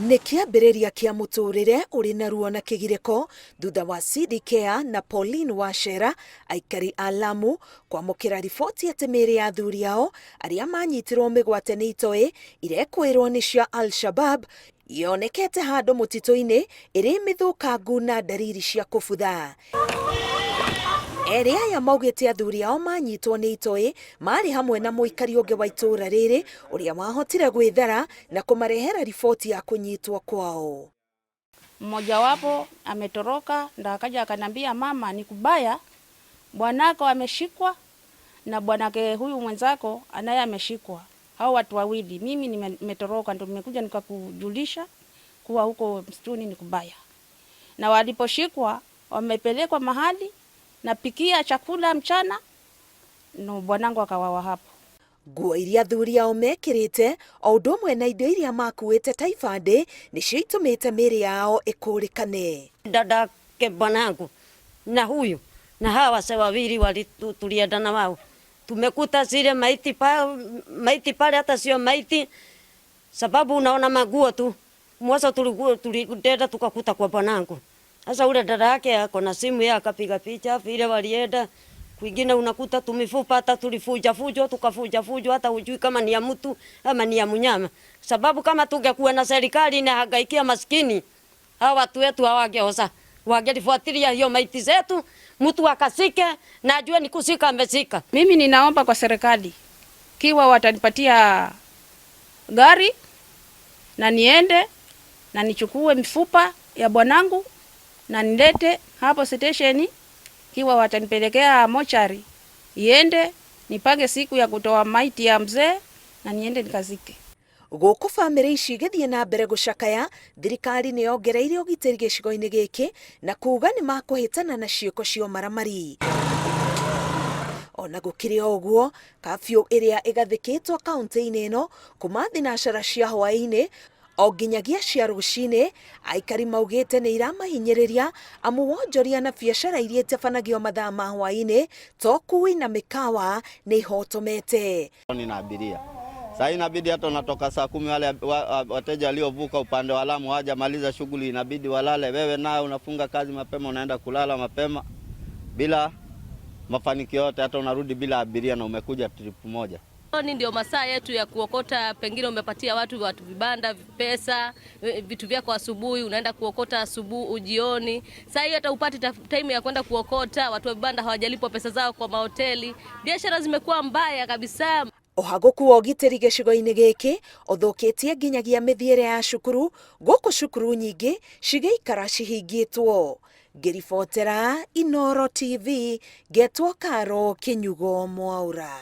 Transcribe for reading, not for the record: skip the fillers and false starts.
Nĩ kĩambĩrĩria kĩa mũtũrĩre ũrĩ na ruo na kĩgirĩko thutha wa Sidikea na Pauline Wachera, aikari a Lamu, kwamũkĩra riboti atĩ mĩĩrĩ ya athuri ao arĩa manyitirwo mĩgwate nĩ itoi irekũĩrwo nĩ cia Al-Shabab yonekete handũ mũtitũ-inĩ ĩrĩ mĩthũkangu na ndariri cia kũbutha. Erĩ aya maugĩte athuri ao manyitwo nĩ itoi marĩ hamwe na mũikari ũngĩ wa itũũra rĩrĩ ũrĩa wahotire gwĩthara na kũmarehera riboti ya kũnyitwo kwao. Mmojawapo ametoroka, ndo akaja akanambia, mama, ni kubaya, bwanako ameshikwa na bwanake huyu mwenzako anaye ameshikwa, hao watu wawili. Mimi nimetoroka, ndo nimekuja nikakujulisha kuwa huko msituni ni kubaya. Na waliposhikwa wamepelekwa mahali napikia chakula mchana, no bwanangu akawawa hapo. Nguo iria athuri ao mekĩrĩte o ũndũ ũmwe na indo iria makuĩte ta ibandĩ nĩcio itũmĩte mĩĩrĩ yao ĩkũrĩkane. Dadake bwanangu na huyu na hawa wase wawili wali tulienda na wao, tumekuta zile maiti maiti pale, hata sio maiti, sababu unaona maguo tu mwanzo tulienda tukakuta kwa bwanangu. Sasa ule dada yake ako na simu yake akapiga picha vile walienda kwingine, unakuta tumifupa hata tulifuja fujo tukafuja fujo, hata hujui kama ni ya mtu ama ni ya mnyama, sababu kama tungekuwa na serikali inahangaikia maskini, hawa watu wetu hawangeoza, wangelifuatilia hiyo maiti zetu, mtu akasike na ajue ni kusika amesika. Mimi ninaomba kwa serikali kiwa watanipatia gari na niende na nichukue mifupa ya bwanangu na nilete hapo station, kiwa watanipelekea mochari iende nipange siku ya kutoa maiti ya mzee na niende nikazike. Gũkũ bamĩrĩ ici igĩthiĩ na mbere gũcakaya, thirikari nĩ yongereire ũgitĩri gĩcigo-inĩ gĩkĩ na kuga nĩ makũhĩtana na ciĩko cia ũmaramari. Ona gũkĩrĩ o ũguo, kafyu ĩrĩa ĩgathĩkĩtwo kaunti-inĩ ĩno kuma thinacara cia hwaĩ-inĩ o nginyagia cia rũcinĩ, aikari maugĩte nĩ iramahinyĩrĩria amu wonjoria na biacara iria itabanagio mathaa ma hwaĩ-inĩ ta ũkui na mĩkawa nĩ ihotomete. Na abiria sasa inabidi hata unatoka saa 10, wale wateja waliovuka upande wa Lamu hawajamaliza shughuli, inabidi walale. Wewe naye unafunga kazi mapema, unaenda kulala mapema bila mafanikio yote, hata unarudi bila abiria na umekuja trip moja. Ni ndio masaa yetu ya kuokota, pengine umepatia watu vibanda pesa, vitu vyako asubuhi, unaenda kuokota asubuhi jioni. Saa hiyo hata upati time ya kwenda kuokota, watu wa vibanda hawajalipwa pesa zao kwa mahoteli. Biashara zimekuwa mbaya kabisa. Ũhagũku wa ũgitĩri gĩcigo-inĩ gĩkĩ ũthũkĩtie nginyagia mĩthiĩre ya cukuru, gũkũ cukuru nyingĩ cigĩikara cihingĩtwo. Ngĩribotera Inooro TV, ngetwo Karo Kĩnyugo Mwaura.